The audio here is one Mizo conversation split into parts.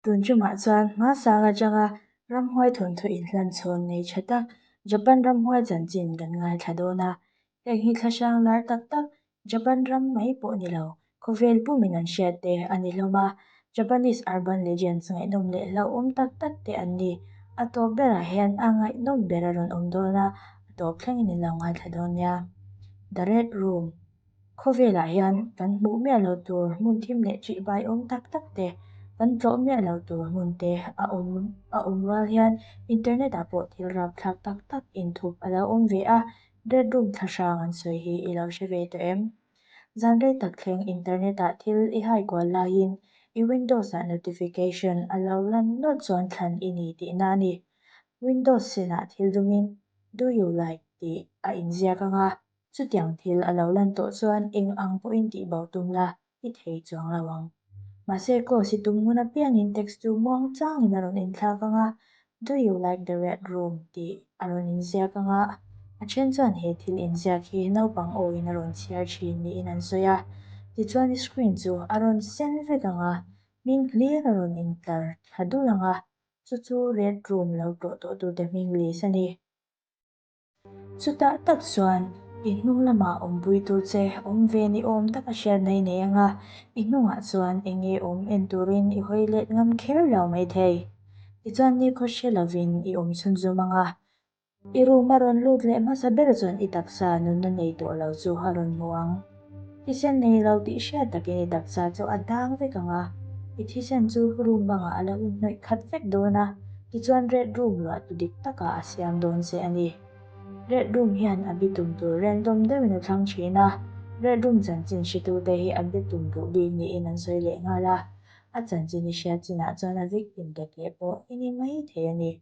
Tun ṭumah chuan hmasang aṭanga ramhuai thawnthu inhlanchhawn nei ṭha tak Japan ramhuai chanchin kan ngaithla dawn a. Heng hi thlahrang lar tak tak Japan ram mai pawh ni lo, khawvel pumin an hriat te a ni hlawm a. Japanese urban legends ngaihnawm leh hlauhawm tak tak te an ni. A tawp berah hian a ngaihnawm ber a rawn awm dawn a, a tawp thlengin in lo ngaithla dawn nia. The Red Room. Khawvelah hian kan hmuh miah loh tur hmun thim leh ṭihbai awm tak tak te, kan tlawh miah loh tur hmun te a awm a awm rual hian internet ah pawh thil rapthlak tak tak inthup a lo awm ve a, Red Room thlahrang an sawi hi i lo hre ve tawh em? Zan rei tak thleng internet ah thil i hai kual laiin i Windows ah notification a lo lan nawlh chuan thlan i ni tihna a ni. Windows senah thil dumin Do you like tih a inziak ang a, Chutiang thil a lo lan tawh chuan eng ang pawhin tihbo tum la, i thei chuang lo ang. Mahse, close i tum hun apiangin text chu muang changin a rawn inthlak ang a, Do you like the red room? tih a rawn inziak ang a. A then chuan he thil inziak hi naupang awin a rawn chhiar thin niin an sawi a. Tichuan i screen chu a rawn sen vek ang a, hming hlir a rawn intlar thla dul ang a, chu chu red room lo tlawh tawh tute hming list a ni. Chutah tak chuan i hnung lamah awmpui tur che awm ve ni awm taka hriatna i nei ang a, i hnungah chuan eng nge awm en turin i hawi let ngam kher lo maithei. Tichuan nikhaw hre lovin i awm chhunzawm ang a, i room a rawn lut leh hmasa ber chuan i taksa nunna nei tawh lo chu a rawn hmu ang. Thisen nei lo tih hriat takin i taksa chu a dang vek ang a, i thisen chu room bangah a lo inhnawih khat vek dawn a, tichuan red room luah tu dik takah a siam dawn che a ni. Red room hian a bitum tur random deuhin a thlang thin a, red room chanchin hritute hi a bitum duh bik niin an sawi leh nghal a, a chanchin i hriat chinah chuan a victim te leh pawh i ni mai thei a ni.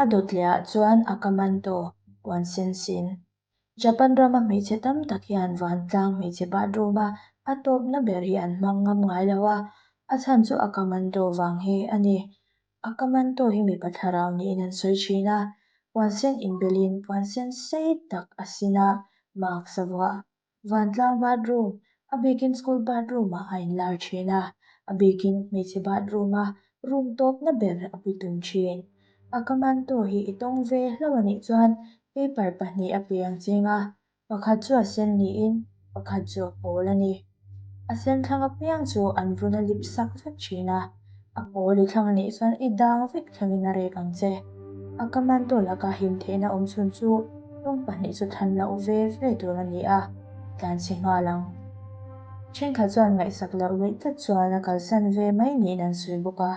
A dawt leh ah chuan a ka man tawh puan sen sin. Japan rama hmeichhe tam tak hian vantlang hmeichhe bathroom a a tawpna ber hi an hmang ngam ngai lo a, a chhan chu a ka man tawh vang hi a ni. A ka man tawh hi mipa thlarau niin an sawi thin a, puan sen inbelin puan sen sei tak a sin a, mask a vuah. Vantlang bathroom, a bikin school bathroom ah a inlar thin a, a bikin hmeichhe bathroom a room tawpna ber a pi tum thin. A ka manto hi i tawng ve hlauh a nih chuan paper pahnih a piang cheng a, pakhat chu a sen niin pakhat chu a pawl a ni. A sen thlang apiang chu an vun a lip sak vek thin a, a pawl i thlang a nih chuan i dang vek thlengin a rek ang che. A ka manto laka him theihna awm chhun chu rawng pahnih chu thlan loh ve ve tur a ni a, tlanchhe nghal ang. Thenkhat chuan ngaihsak loh luih tlat chuan a kalsan ve mai niin an sawi bawk a,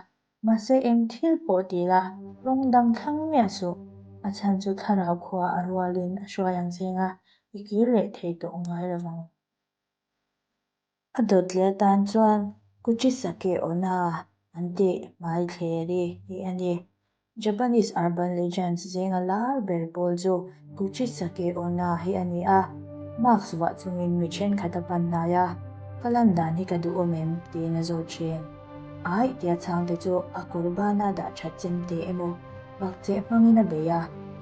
mahse eng thil pawh ti la, rawng dang thlang miah suh. A chhan chu thlarau khua a rualin a hruai ang cheng a, i kir leh thei tawh ngai lo vang. A dawt leh atan chuan Kuchisake Onna an tih hmai thleri hi a ni. Japanese urban legends zinga lar ber pawl chu Kuchisake Onna hi a ni a, mask vuah chungin mi thenkhat a pan hnai a, Ka lan dan hi ka duhawm em? tiin a zawt thin. Aih tia chhangte chu a kawr bana dah that chem teh emaw bakcheh hmangin a bei a,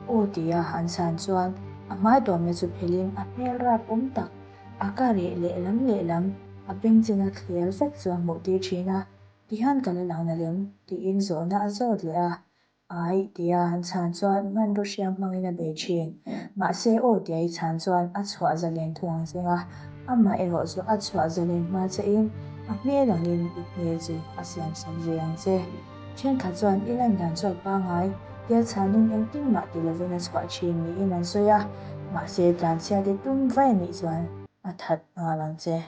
Aw tia an chhan chuan a hmai tuamna chu phelhin a hmel rap awm tak A ka reh lehlam lehlam a bengcheng a thler vek chu a hmuh tir thin a, tihian ka la lang na lem tiin zawhna a zawt leh a, Ai tia an chhan chuan hmanraw hriam hmangin a bei thin. Mahse aw tia i chhan chuan a chhuah zalen thung ang zeng a, amah erawh chu a chhuah zalen hma che in a hmel angin i hmel chu a siam sak ve ang che. Thenkhat chuan i lan dan chu a pangai, Tia chhanin engtin mah ti lovin a chhuah thin niin an sawi a, mahse tlanchhiate tum vai anih chuan a that nghal ang che.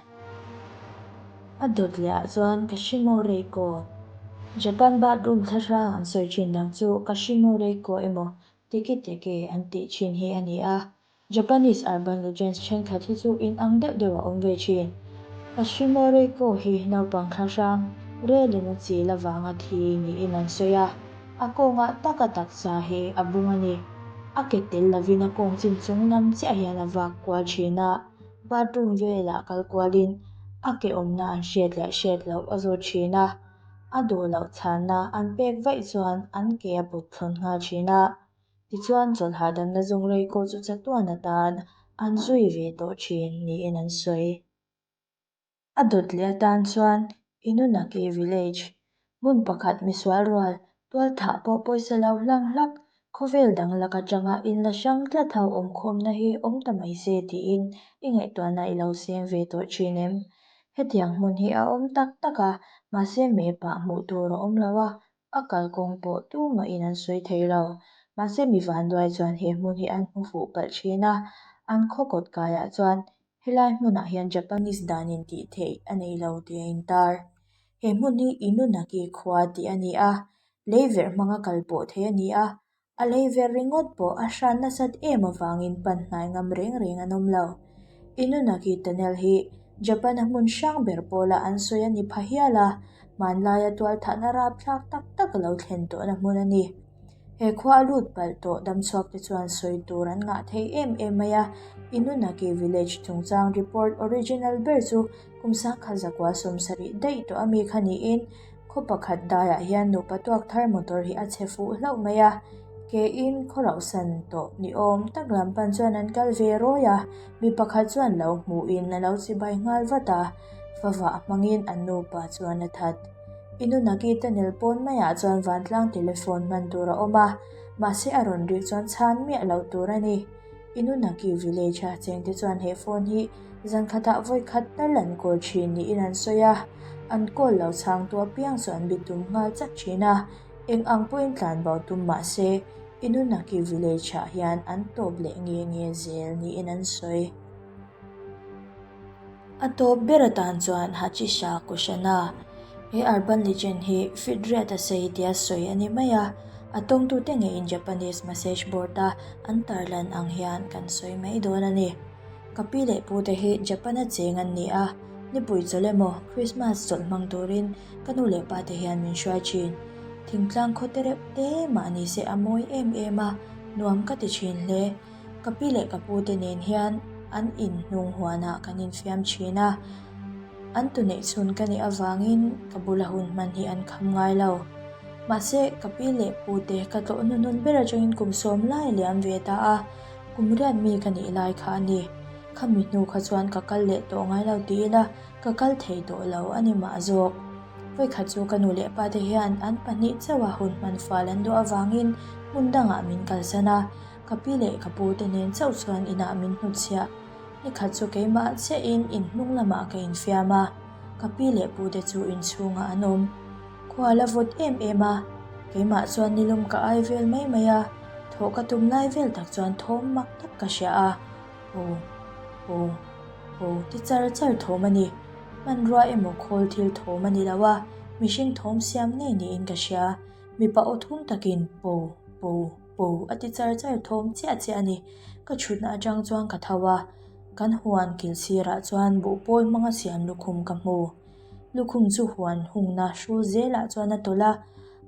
A dawt leh ah chuan Kashimo Reiko, Japan bathroom thlahrang an sawi thin dang chu Kashimo Reiko emaw Tiki Teke an tih thin hi a ni a, Japanese urban legends thenkhat hi chu inang deuh deuh a awm ve thin. Kashimo Reiko hi naupang thlahrang relin a chil avanga thi niin an sawi a, a kawngah taka taksa hi a bung a ni. A ke tel lovin a kawng chin chung lam chiah hian a vak kual thin a, bathroom velah kal kualin a ke awmna an hriat leh hriat loh a zawt thin a, a duh loh chhanna an pek vaih chuan an ke a put thlawn nghal thin a. Tichuan chawlh hahdamna zawng rei kawh chu chatuan atan an zui ve tawh thin niin an sawi. A dawt leh atan chuan Inunaki Village, hmun pakhat misual rual tualthah pawh pawisa lo hlang hlak, khawvel dang lak atanga inla hrang tlat ho awmkhawmna hi awm ta mai se tiin i ngaihtuahna i lo seng ve tawh thin em? Hetiang hmun hi a awm tak tak a, mahse map ah hmuh tur a awm lo a, A kalkawng pawh tumahin an sawi thei lo. Mahse mi vanduai chuan he hmun hi an hmu fuh palh thin a, an khaw kawt kaiah chuan helai hmunah hian Japanese danin tih theih a nei lo tih a intar. He hmun hi Inunaki khua tih a ni a, leiverh hmanga kal pawh theih a ni a, A lei ver ringawt pawh a hran nasat em avangin pan hnai ngam reng reng an awm lo. Inunaki Tunnel hi Japan-a hmun hrang ber pawla an sawi a ni pha hial a, hmanlaia tualthahna rapthlak tak tak a lo thlen tawhna hmun a ni. He khua a lut palh tawh damchhuakte chuan sawi tur an ngah thei em em mai a, Inunaki Village chungchang report original ber chu kum sangkhat zakua 70 daih tawh ami kha niin Khaw pakhat daiah hian nupa tuak thar motor hi a chhe fuh hlauh mai a, ke in khaw rauhsan tawh ni awm tak lam pan chuan an kal ve rawi a, mi pakhat chuan lo hmuhin a lo chibai nghal vat a, favah hmangin an nupa chuan a that. Inunaki tunnel pawn maiah chuan vantlang telephone hman tur a awm a, mahse a rawn rik chuan chhan miah loh tur a ni. Inunaki village a chengte chuan he phone hi zan khatah vawi khat tal an kawl thin niin an sawi a, an kawl lo chhangtu apiang chu an bitum nghal chat thin a, eng ang pawhin tlanbo tum mah se Inunaki village ah hian an tawp leh nge nge zel niin an sawi. A tawp ber atan chuan Hachisha Kushana, he urban legend hi Fidriat a sei tia sawi a ni mai a, a tawngtute ngeiin Japanese message board-a an tarlan ang hian kan sawi mai dawn a ni. Ka pi leh pute hi Japan-a cheng an ni a, nipui chawlh emaw Christmas chawlh hmang turin ka nu leh pate hian min hruai thin. Thingtlang khaw te reuh te mah ni se a mawi em em a, nuam ka ti thin hle. Ka pi leh ka pu te nen hian an in hnung huanah kan infiam thin a, an tu neih chhun ka nih avangin ka bula hun hman hi an kham ngai lo. Mahse, ka pi leh pu te ka tlawh hnuhnun ber atangin kum sawm lai a liam ve ta a, kum riat mi ka nih lai kha a ni. Khami hnu kha chuan ka kal leh tawh ngai lo ti ila ka kal thei tawh lo a ni mah zawk. Vawikhat chu ka nu leh pa te hian an pahnih chauha hun hman fal an duh avangin hmun dangah min kalsan a, Ka pi leh ka pu te nen chauh chuan inah min hnutchhiah. Nikhat chu keimah chiahin in hnung lamah ka infiam a, ka pi leh pu te chu inchhungah an awm. Khua la vawt em em a, keimah chuan nilum ka ai vel mai mai a, thawh ka tum lai vel tak chuan thawm mak tak ka hria a, Aw, aw, aw ti char char thawm a ni. Hmanrua emaw khawl thil thawm a ni lo a, mihring thawm siam ngei niin ka hria. Mipa aw thum takin po, po. Po a ti char char thawm chiah chiah a ni. Ka chhutna atang chuan ka tho a, kan huan kil sirah chuan buhpawl hmanga siam lukhum ka hmu. Lukhum chu huan hungna hrul zelah chuan a tawlh a,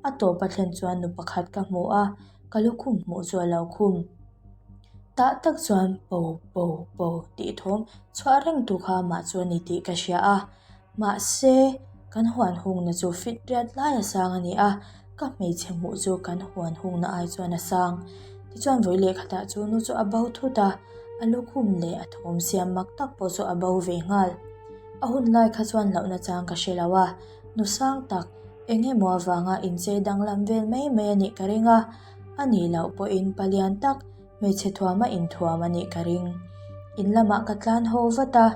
a tawp a thlen chuan nu pakhat ka hmu a, ka lukhum hmuh chu a lo khum. Tah tak chuan po po po tih thawm chhuah reng tu kha amah chu a ni tih ka hria a. Mahse, kan huan hungna chu fit riat lai a sang a ni a, ka hmeichhe hmuh chu kan huan hungna ai chuan a sang. Tichuan vawi leh khatah chu nu chu a bo thut a, a lukhum leh a thawm siam mak tak pawh chu a bo ve nghal. A hun lai kha chuan hlauhna chang ka hre lo a, nu sang tak eng emaw avanga inchei danglam vel mai mai a nih ka ring a, a nih loh pawhin palian tak Hmeichhe thuama inthuam a nih ka ring. In lamah ka tlan haw vat a,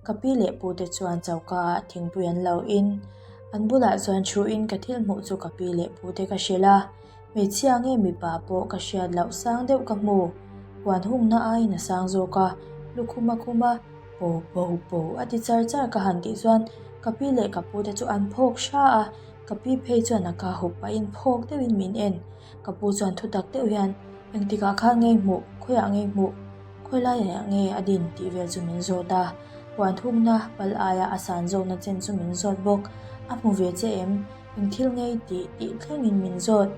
ka pi leh pu te chuan choka ah thingpui an lo in. An bulah chuan thu in ka thil hmuh chu ka pi leh pu te ka hrilh a. Hmeichhia nge mipa pawh ka hriat loh sang deuh ka hmu. Huan hungna aiin a sang zawk a, lukhum a khum a, po po po a ti char char ka han tih chuan ka pi leh ka pu te chu an phawk hra a, ka pi phei chuan a ka hup pahin phawk deuhin min en. Ka pu chuan thutak deuh hian engtikah khan nge hmuh, khawiah nge hmuh, khawi laiah nge a din tih vel chu min zawt a, huan hungna pal aia a san zawkna chen chu min zawt bawk. A hmu ve che em? Eng thil ngei tih tih thlengin min zawt.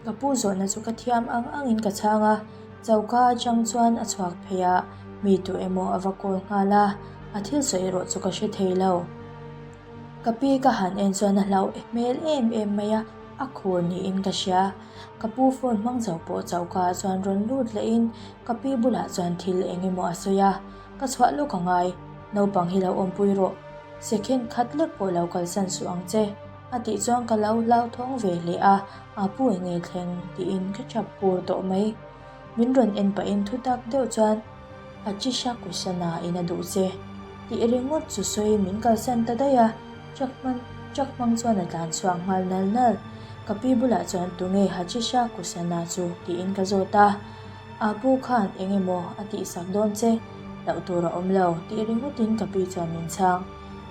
Ka pu zawhna chu ka thiam ang angin ka chhang a, choka atang chuan a chhuak phei a, mi tu emaw a va kawl nghal a, a thil sawi erawh chu ka hre thei lo. Ka pi ka han en chuan a hlauh hmel em em mai a, a khur niin ka hria. Ka pu phone hmang zo pawh choka ah chuan rawn lut lehin ka pi bulah chuan thil eng emaw a sawi a, ka chhuah lawk a ngai, naupang hi lo awmpui rawh. Second khat lek pawh lo kalsan suh ang che, a tih chuan ka lo hlauthawng ve hle a, a pu eng nge thleng tiin ka chap pur tawh mai. Min rawn en pahin thu tak deuh chuan Hachisha Kusana in a duh che tih ringawt chu sawiin min kalsan ta daih a, truck hman truck hmang chuan a tlan chhuak nghal nal nal. Ka pi bulah chuan tunge Hachisha Kusana chu tiin ka zawt a. A pu khan eng emaw a tihsak dawn che, hlauh tur a awm lo tih ringawtin ka pi chuan min chhang.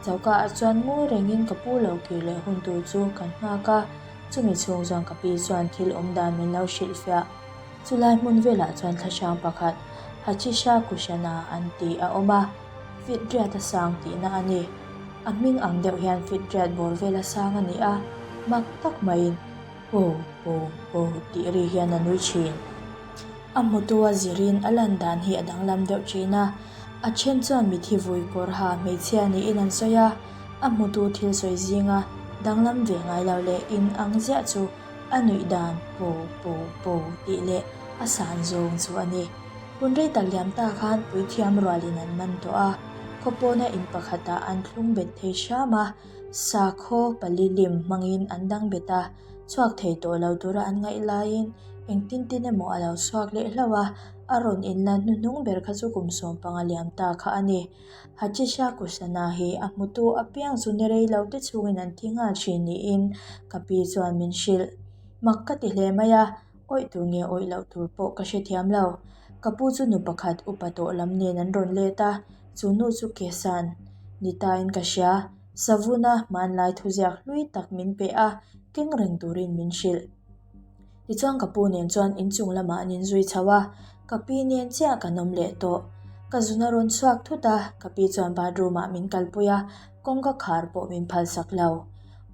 Choka ah chuan ngawi rengin ka pu lo kir leh hun tur chu kan nghak a, chumi chhung chuan ka pi chuan thil awm dan min lo hrilhfiah. Chulai hmun velah chuan thlahrang pakhat Hachisha Kushana an tih a awm a, feet riat a sang tihna a ni. A hming ang deuh hian feet riat bawr vel a sang a ni a, mak tak maiin Aw, aw, aw tih ri hian a nui thin. A hmutu a zirin a lan dan hi a danglam deuh thin a, a then chuan mithi vui kawr ha hmeichhia niin an sawi a, a hmutu thil sawi zinga danglam ve ngai lo leh in ang ziah chu a nuih dan paw paw paw tih leh a san zawng chu a ni. Hun rei tak liam ta khan puithiam rualin an man tawh a, khawpawna in pakhatah an thlung bet thei hram a, Sakhaw pali lim hmangin an dang bet a, chhuak thei tawh lo tura an ngaih laiin engtin tin emaw a lo chhuak leh hlauh a, a rawn inlan hnuhnung ber kha chu kum 15 liam ta kha a ni. Hachisha Kusana hi a hmutu apiang chu ni rei lo te chhungin an thi nghal thin niin ka pi chuan min hrilh. Mak ka ti hle mai a, awih tur nge awih loh tur pawh ka hrethiam lo. Ka pu chu nu pakhat upa tawh lam nen an rawn let a, Chu nu chu Kesan ni tain ka hria. Savuna hmanlai thuziak hlui tak min pe a, keng reng turin min hrilh. Tichuan ka pu nen chuan inchung lamah an inzui chho a, ka pi nen chiah kan awm leh tawh. Ka zun a rawn chhuak thut a, ka pi chuan bathroom ah min kalpui a, kawngka khar pawh min phalsak lo.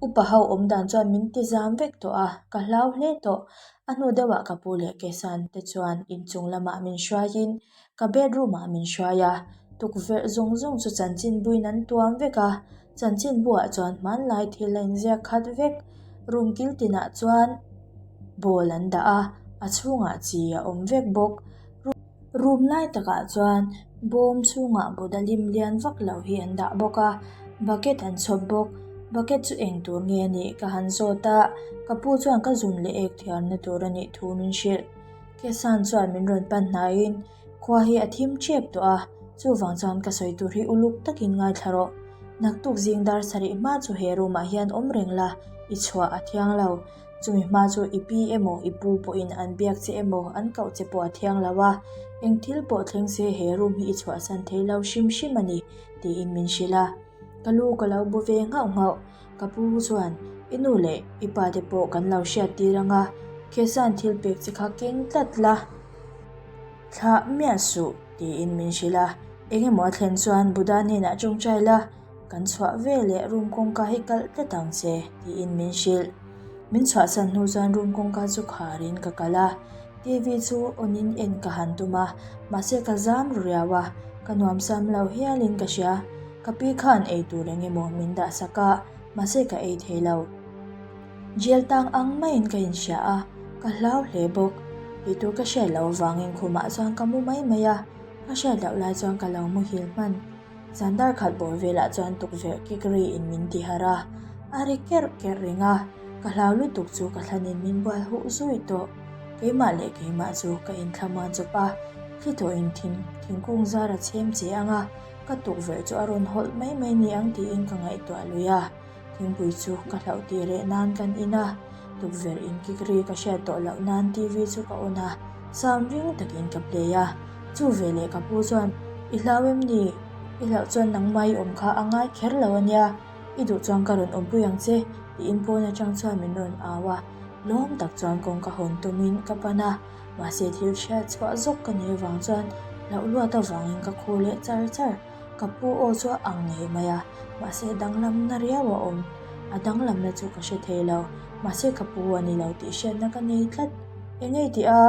Upa ho awm dan chuan min ti zam vek tawh a, ka hlau hle tawh. A hnu deuhah ka pu leh Kesan te chuan inchung lamah min hruaiin Ka bedroom ah min hruai a, tukverh zawng zawng chu chanchinbuin an tuam vek a, chanchinbuah chuan hmanlai thil a inziak khat vek. Room kil tinah chuan ball an dah a, a chhungah chi a awm vek bawk. Room lai takah chuan bawm chhungah Buddha lim lian vak lo hi an dah bawk a, bucket an chhawp bawk. Bucket chu eng tur nge a nih ka han zawt a, ka pu chuan ka zun leh ek thiarna tur a nih thu min hrilh. Kesan chuan min rawn pan hnaiin khua hi a thim ṭep tawh a, chuvang chuan ka sawi tur hi uluk takin ngaithla rawh. Naktuk zing dar sarih hma chu he room ah hian awm reng la, i chhuah a thiang lo. Chumi hma chu i pi emaw i pu pawhin an biak che emaw an koh che pawh a thiang lo a, eng thil pawh thleng se he room hi i chhuahsan thei lo hrim hrim a ni, tiin min hrilh a. Ka lu ka lo bu ve nghauh nghauh. Ka pu chuan, I nu leh i pa te pawh kan lo hriat tir ang a, Khesan thil pek che kha keng tlat la, thlah miah suh, tiin min hrilh a. Eng emaw a thlen chuan Buddha hnenah tawngtai la, kan chhuah ve leh room kawngka hi kalh tlat ang che, tiin min hrilh. Min chhuahsan hnu chuan room kawngka chu kharin ka kal a. TV chu on in en ka han tum a, mahse ka zam ru riau a, ka nuam sam lo hialin ka hria. Ka pi khan ei tur eng emaw min dah sak a, mahse ka ei thei lo. Jail tang ang maiin ka inhria a, ka hlau hle bawk. Ei tur ka hriat loh avangin khumah chuan ka mu mai mai a, ka hriat loh lai chuan ka lo muhil hman. Zan dar khat bawr velah chuan tukverh kik ri in min ti harh a, a ri kerh kerh reng a, ka hlau lutuk chu ka thlanin min bual huh zui tawh. Keimah leh keimah chu ka inthlamuan chawp a, thli thawhin thing thingkung zar a chhem che ang a, ka tukverh chu a rawn hawlh mai mai ni ang tiin ka ngaihtuah lui a, thingpui chu ka hlauh tih reh nan kan in a. Tukverh inkik ri ka hriat tawh loh nan TV chu ka on a, sound ring takin ka play a. Chu veleh ka pu chuan, I hlau em ni? I hlauh chuan nangmah i awm kha a ngai kher lo a nia, i duh chuan ka rawn awmpui ang che, tiin pawn atang chuan min rawn au a. Lawm tak chuan kawngka hawn tumin ka pan a, mahse thil hriat chhuah zawk ka nih avang chuan hlauh luat avangin ka khur leh char char. Ka pu aw chu a ang ngei mai a, mahse danglamna riau a awm. A danglamna chu ka hre thei lo, mahse ka pu a ni lo tih hriatna ka nei tlat. Eng nge tih a,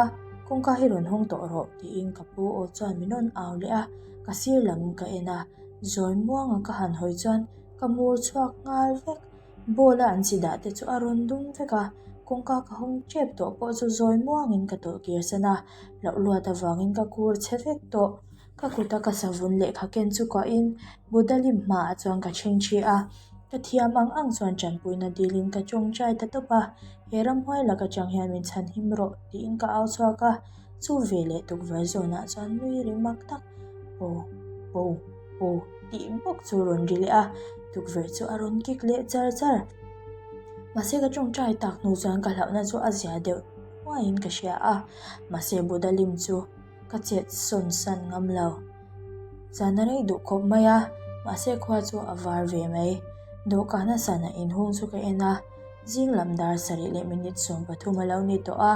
kawngka hi rawn hawng tawh rawh tiin ka pu aw chuan min rawn au leh a, ka sir lam ka en a, zawi muanga ka han hawi chuan ka mur chhuak nghal vek. Ball a an chi dah te chu a rawn dum vek a, kawngka ka hawng tep tawh pawh chu zawi muangin ka tawlh kir san a, loh luat avangin ka kur chhe vek tawh. Ka kuta ka savun lehkha ken chu kuahin Buddha lim hmaah chuan ka chhingchhi a, ka thiam ang ang chuan tanpuina dilin ka tawngtai ta tawp a, he ramhuai lak atang hian min chhan him rawh tiin ka au chhuak a, chu veleh tukverh zawnah chuan nui ri mak tak paw paw paw tih bawk chu rawn ri leh a, tukverh chu a rawn kik leh char char. Mahse ka tawngtai tak hnu chuan ka hlauhna chu a zia deuh huaiin ka hria a, mahse Buddha lim chu. Ka chet sawn san ngam lo. Zan a rei duh khawp mai a, mahse khua chu a var ve mai. Dawhkana sana inhung chu ka en a, zing lam dar sarih leh minute 13 a lo ni tawh a,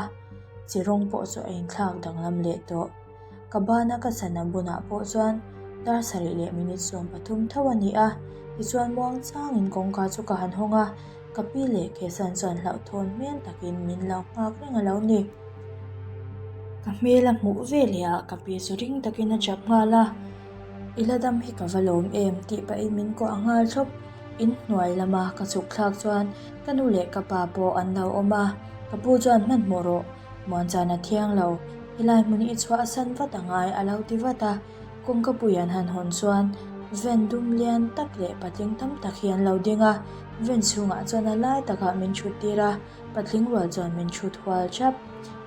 chi rawng pawh chu a inthlak danglam leh tawh. Ka bana ka sana bunah pawh chuan dar sarih leh minute 13 tho a ni a, tichuan muangchangin kawngka chu ka han hawng a, Ka pi leh Kesan chuan hlauhthawn hmel takin min lo nghak reng a lo ni. Ka hmel a hmuh ve leh ah ka pi chu ring takin a chap nghal a, I la dam hi ka va lawm em tih pahin min kuah nghal thlawp. In hnuai lama ka chhuk thlak chuan ka nu leh ka pa pawh an lo awm a, ka pu chuan hmanhmawh rawh, Muanchana thiang lo, helai hmun i chhuah a san vat a ngai a lo ti vat a. Kawngkapui an han hawn chuan van dum lian tak leh patling tam tak hi an lo ding a, van chhungah chuan a lai takah min thut tir a, patling rual chuan min thut hual thap.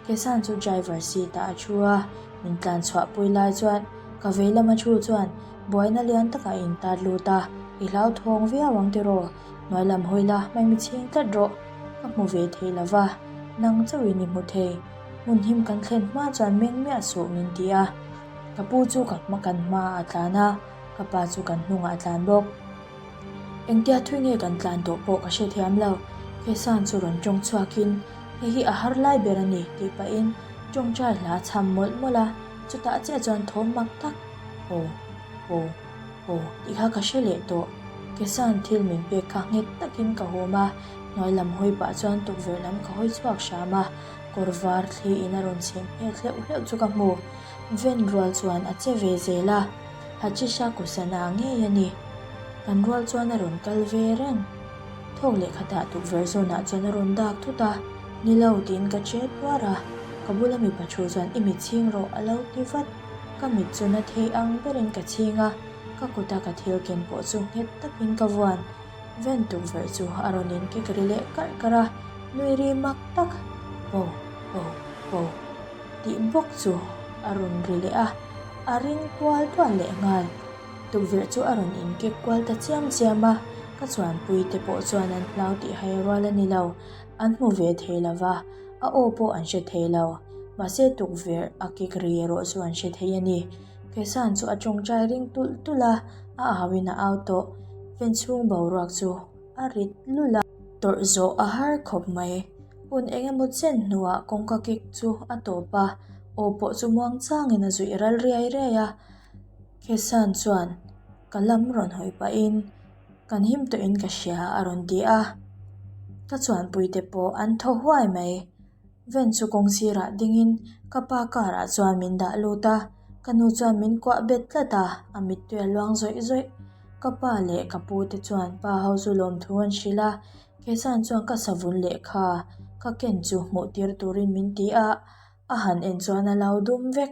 Kesan chu driver seat ah a thu a, min tlan chhuah pui lai chuan ka vei lama thu chuan buaina lian takah a intat lut a, I hlauthawng viau ang tiraw? Hnuai lam hawi la, mai mi chhing tlat rawh. Ka hmu ve thei lo va, nang chauhin i hmu thei. Hmun him kan thlen hma chuan meng miah suh min ti a. Ka pu chu ka hma kan hma a tlan a, ka pa chu kan hnungah a tlan bawk. Engtia thui nge kan tlan tawh pawh ka hrethiam lo. Kesan chu rawn tawng chhuakin, Hei hi a har lai ber a ni, tih pahin tawngtai hla a chham mawlh mawlh a, chutah chiah chuan thawm mak tak, Haw, haw, haw, tih kha ka hre leh tawh. Kesan thil min pek kha nghet takin ka hum a, hnuai lam hawi pah chuan tukverh lam ka hawi chhuak hram a, kawr var thli in a rawn chhem hmel hleuh hleuh chu ka hmu. Ven rual chuan a che ve zel a, Hachisha Kusana ngei a ni. Kan rual chuan a rawn kal ve reng. Thawk leh khatah tukverh zawnah chuan a rawn dak thut a, Ni lo tiin ka che tuar a, ka bula mipa thu chuan i mit chhing rawh a lo ti vat. Ka mit chu na thei ang berin ka chhing a, ka kuta ka thil ken pawh chu nghet takin ka vuan. Ven tukverh chu a rawn inkik ri leh karh karh a, nui ri mak tak, Paw, paw, paw. Tih bawk chu a rawn ri leh a, a ring kual tual leh nghal. Tukverh chu a rawn inkek kual ta chiam chiam a, ka chuanpui te pawh chuan an hlau tih hai rual a ni lo. An hmu ve thei lo va, a aw pawh an hre thei lo. Mahse tukverh a kik ri erawh chu an hre thei a ni. Kesan chu a tawngtai ring tulh tulh a, a auin a au tawh. Venchhung boruak chu a rit lulh a. Tawrh zawh a har khawp mai. Hun eng emaw chen hnuah kawngka kik chu a tawp a, aw pawh chu muang changin a zuih ral riai riai a. Kesan chuan ka lam rawn hawi pahin kan him tawhin ka hria a rawn ti a. Ka chuanpuite pawh an thaw huai mai. Van chu kawng sirah dingin ka pa car ah chuan min dah lut a, ka nu chuan min kuah bet tlat a, a mittui a luang zawih zawih. Ka pa leh ka pu te chuan pa ho chu lawmthu an hrilh a, Kesan chuan ka savun lehkha ka ken chu hmuh tir turin min ti a, a han en chuan a lo dum vek.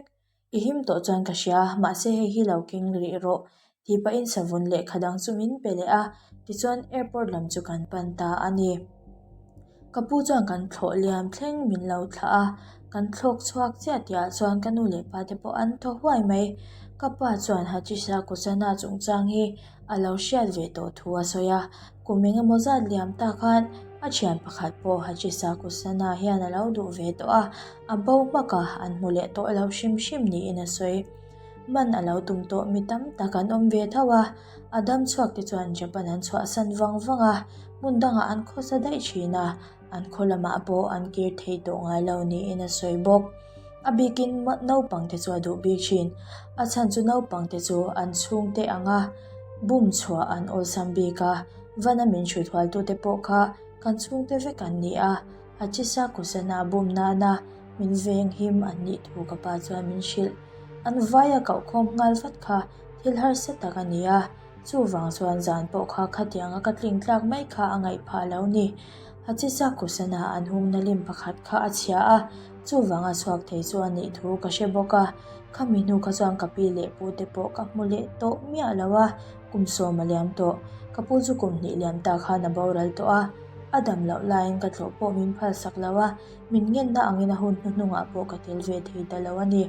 I him tawh chuan ka hria, mahse hei hi lo keng rih rawh tih pahin savun lehkha dang chu min pe leh a, tichuan airport lam chu kan pan ta a ni. Ka pu chuan kan thlawh liam thleng min lo thlah a, kan thlawk chhuak chiah tihah chuan ka nu leh pa te pawh an thaw huai mai. Ka pa chuan Hachisa Kusana chungchang hi a lo hriat ve tawh thu a sawi a, kum eng emaw zat liam ta khan. A thian pakhat pawh Hachisaku-sana hian a lo duh ve tawh a, a bo hmak a, an hmu leh tawh lo hrim hrim niin a sawi. Man a lo tum tawh mi tam tak an awm ve tho a, a dam chhuak te chuan Japan an chhuahsan vang vang a, hmun dangah an khawsa daih thin a, an khaw lamah pawh an kir thei tawh ngai lo niin a sawi bawk. A bikin naupang te chu a duh bik thin. A chhan chu naupang te chu an chhungte anga bum chhuah an awlsam bik a, vana min hrut hualtute pawh kha kan chhungte vek an ni a, Hachisa Kusana bum nana min veng him an nih thu ka pa chuan min hrilh. An vaia koh khawm nghal vat kha thil harsa tak a ni a, chuvang chuan zan pawh kha khatianga ka tling tlak mai kha a ngaih phah lo ni. Hachisa Kusana an hungna lim pakhat kha a chhia a, chuvanga chhuak thei chu a nih thu ka hre bawk a, khami hnu kha chuan ka pi leh pu te pawh ka hmu leh tawh miah lo a, kum sawm a liam tawh. Ka pu chu kum hnih liam ta khan a boral tawh a, a dam loh laiin ka tlawh pawh min phalsak lo a, min ngenna angin a hun hnuhnungah pawh ka tel ve thei ta lo a ni.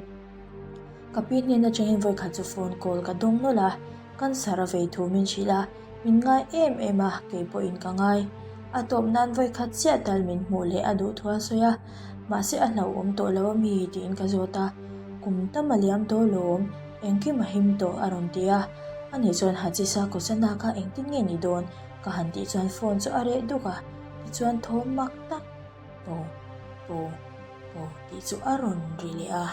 Ka pi hnen atangin vawikhat chu phone call ka dawng nawlh a, cancer a vei thu min hrilh a, min ngai em em a, kei pawhin ka ngai. A tawp nan vawikhat chiah tal min hmuh leh a duh thu a sawi a, mahse a hlauhawm tawh lo a mi tiin ka zawt a, kum tam a liam tawh lawm, engkim a him tawh a rawn ti a, ani chuan Hachisa Kosana kha engtin nge ni dawn ka han tih chuan phone chu a reh duk a, tichuan thawm mak tak. Po, po, po tih chu a rawn ri leh a.